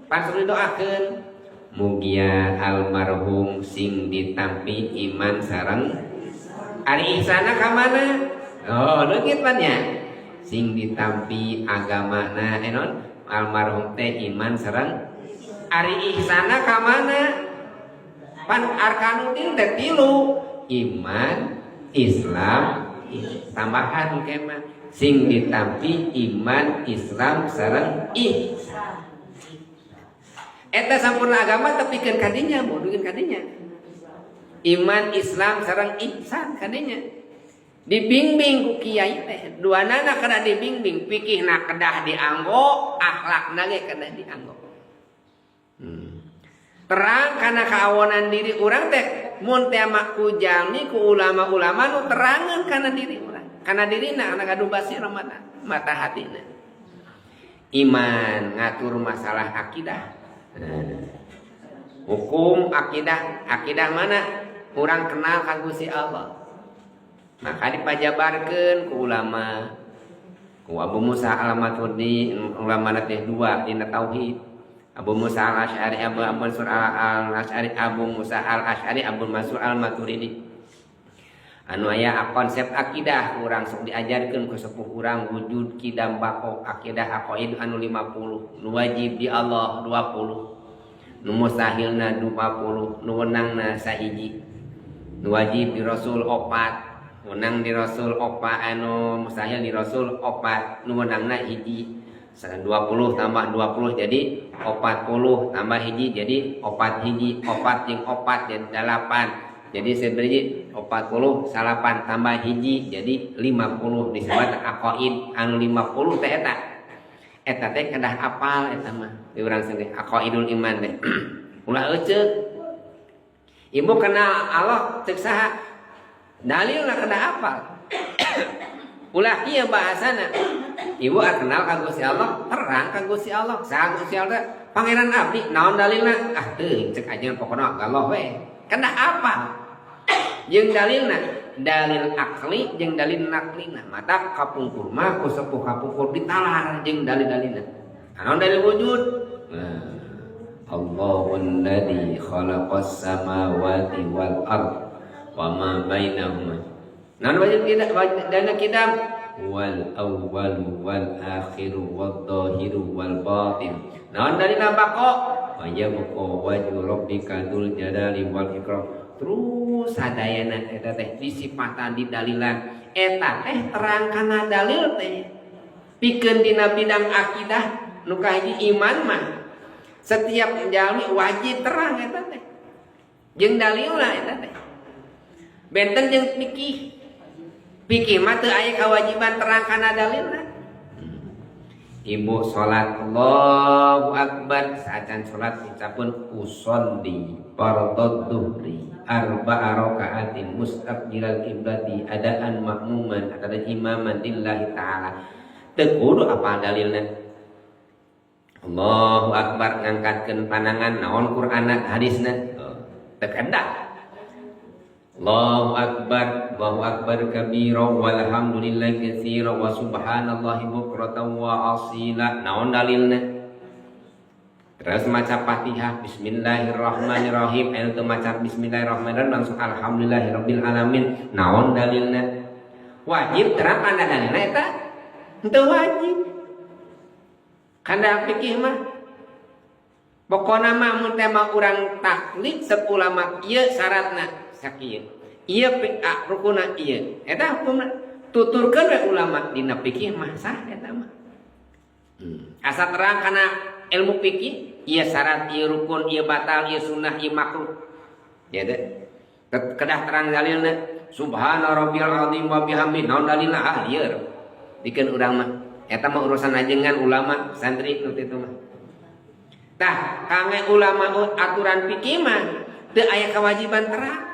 Pan sok didoakeun mugia almarhum sing ditampi iman sareng ari ihsana ka mana? Oh, leungit pan nya. Sing ditampi agamana non almarhum teh iman sareng ari ihsana ka mana? Pan arkanuddin teh tilu, iman, Islam, tambahan kema sing ditampi iman, Islam sareng ihsan. Eta sampurna agama tepikeun kadinya, bodohkeun kadinya. Iman, Islam sareng ihsan kadinya. Dibimbing ku kiai teh, duanana kedah dibimbing, fikihna kedah dianggo, akhlakna ge kedah dianggo. Terang karena keawonan diri urang teh mun teh mah ku jalmi, ku ulama-ulama nu terangan kana diri urang. Kana dirina, kana gaduh basirah mata, mata hatina. Iman ngatur masalah akidah. Nah. Hukum akidah, akidah mana? Urang kenal ka Gusti Allah. Maka dipajabarkeun ku ulama. Ku Abu Musa al-Maturidi, ulama teh dua dina tauhid. Abu Musa al-Asy'ari, Abu Mansur al-Asy'ari, Abu Musa al-Asy'ari, Abu Mansur al-Maturidi. Anu aya konsep akidah urang sok diajarkeun ku sepuh urang, wujud, kidam, bako, akidah aqaid anu 50, nu wajib di Allah 20, nu mustahilna 20, nu wenangna sahiji. Nu wajib di Rasul opat, wenang di Rasul opat, anu mustahil di Rasul opat, nu wenangna hiji. 20 tambah 20 jadi 40, tambah hiji jadi opat hiji, opat jeung opat jadi 8, jadi sebenarnya 49 tambah hiji jadi 50, disebut aqaid anu 50 teh. Eta eta teh kedah apal eta mah di urang sendiri, aqaidul iman teh. Ulah eceuk. Ibu kenal Allah cek saha? Dalilna kedah apal. Ulah kieu bahasana, ibu kenal ka Gusti Allah, terang ka Gusti Allah, saha Gusti Allah? Pangeran abdi. Naon dalilna? Ah, teuing, cek aja, pokona Allah we. Kedah apal jeung dalilna, dalil akli jeung dalil naklina. Mata kapungkur mah ku sepuh kapungkur ditalar jeung dalil-dalilna. Naon dalil wujud? Nah, Allahul ladzi khalaqas samawati wal ard wa ma bainahuma. Naon wajib tidak dalil kidam? Wal awwal wal akhiru wal zahiru wal batin. Naon dalil baqa? Wa yabqa wajhu rabbika dzul jalali wal ikram. Terus sadayana eta teh disipatan, didalilan, eta teh terang kana dalil teh. Pikeun dina bidang akidah nu kahiji iman mah setiap jalmi wajib terang eta teh jeung dalilna. Eta teh benten jeung fikih. Fikih mah teu aya kewajiban terang kana dalilna. Ibu salat, Allahu akbar, saacan salat ucapun usolli fardhu dhuhri arba'a raka'atin mustaqbilal qiblati adaan makmuman atau imaman lillahi ta'ala. Teu kudu apa dalilna. Allahu akbar, ngangkatkeun pandangan, naon Qur'anna, hadisna? Oh, teu kedah. Allahu akbar, Allahu akbar kabira walhamdulillahi katsira wa subhanallahi bukratan wa asila. Naon dalilna? Terus maca Fatihah, bismillahirrahmanirrahim. Anu teu maca bismillahirrahmanirrahim langsung alhamdulillahirabbil alamin. Naon dalilna? Wajib terang kana dalilna eta? Henteu wajib. Kana fikih mah pokona mah mun teh mah urang taklid ulama, ieu syaratna sakieu. Ieu rukuna ieu. Eta hukumna tuturkeun we ulama dina fikih mah sah eta mah. Asa terang kana ilmu fikih, ieu syarat, ieu rukun, ieu batal, ieu sunnah, ieu makruh. Ya teh. Kedah terang dalilna. Subhana rabbiyal azim wa bihamdi. Naon dalilna? Ah, lieur. Dikeun urang mah. Eta mah urusan ajengan ulama santri nu kitu mah. Tah, kangge ulama aturan fikih mah teu aya kewajiban terang.